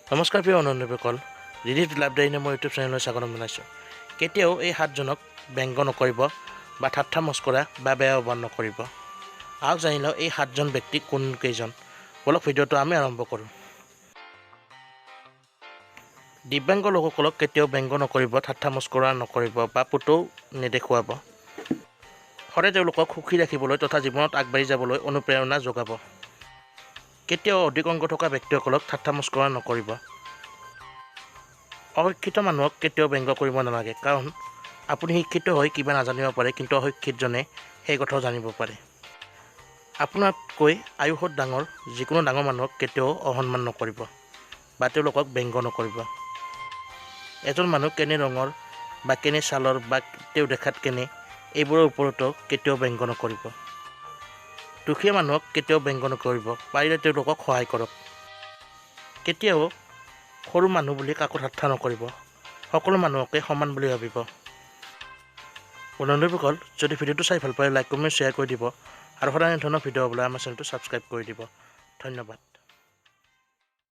নমস্কাৰ প্ৰিয় বন্ধুসকল, ৰিলিফ লাভ ডায়েৰী মই ইউটিউব চেনেললৈ স্বাগতম জনাইছোঁ। কেতিয়াও এই সাতজনক ব্যংগ নকৰিব বা ঠাট্টা মস্কৰা বা বেয়া ব্যৱহাৰ নকৰিব। আহক জানি লওঁ এই সাতজন ব্যক্তি কোন কেইজন। ব'লক ভিডিঅ'টো আমি আৰম্ভ কৰোঁ। দিব্যাংগ লোকসকলক কেতিয়াও ব্যংগ নকৰিব, ঠাট্টা মস্কৰা নকৰিব বা পুতৌ নেদেখুৱাব। সদায় তেওঁলোকক সুখী ৰাখিবলৈ তথা জীৱনত আগবাঢ়ি যাবলৈ অনুপ্ৰেৰণা যোগাব। কেতিয়াও অধিক অংগ থকা ব্যক্তিসকলক ঠাট্টা মস্কৰা নকৰিব। অশিক্ষিত মানুহক কেতিয়াও ব্যংগ কৰিব নালাগে, কাৰণ আপুনি শিক্ষিত হৈ কিবা নাজানিব পাৰে, কিন্তু অশিক্ষিতজনে সেই কথাও জানিব পাৰে। আপোনাতকৈ আয়ুসত ডাঙৰ যিকোনো ডাঙৰ মানুহক কেতিয়াও অসন্মান নকৰিব বা তেওঁলোকক ব্যংগ নকৰিব। এজন মানুহ কেনে ৰঙৰ বা কেনে ছালৰ বা তেওঁ দেখাত কেনে, এইবোৰৰ ওপৰতো কেতিয়াও ব্যংগ নকৰিব। দুখীয়া মানুহক কেতিয়াও ব্যংগ নকৰিব, পাৰিলে তেওঁলোকক সহায় কৰক। কেতিয়াও সৰু মানুহ বুলি কাকো ঠাট্টা নকৰিব, সকলো মানুহকে সমান বুলি ভাবিব। বন্ধুসকল, যদি ভিডিঅ'টো চাই ভাল পায়, লাইক, কমেণ্ট, শ্বেয়াৰ কৰি দিব আৰু সদায় এনেধৰণৰ ভিডিঅ' পাবলৈ আমাৰ চেনেলটো ছাবস্ক্ৰাইব কৰি দিব। ধন্যবাদ।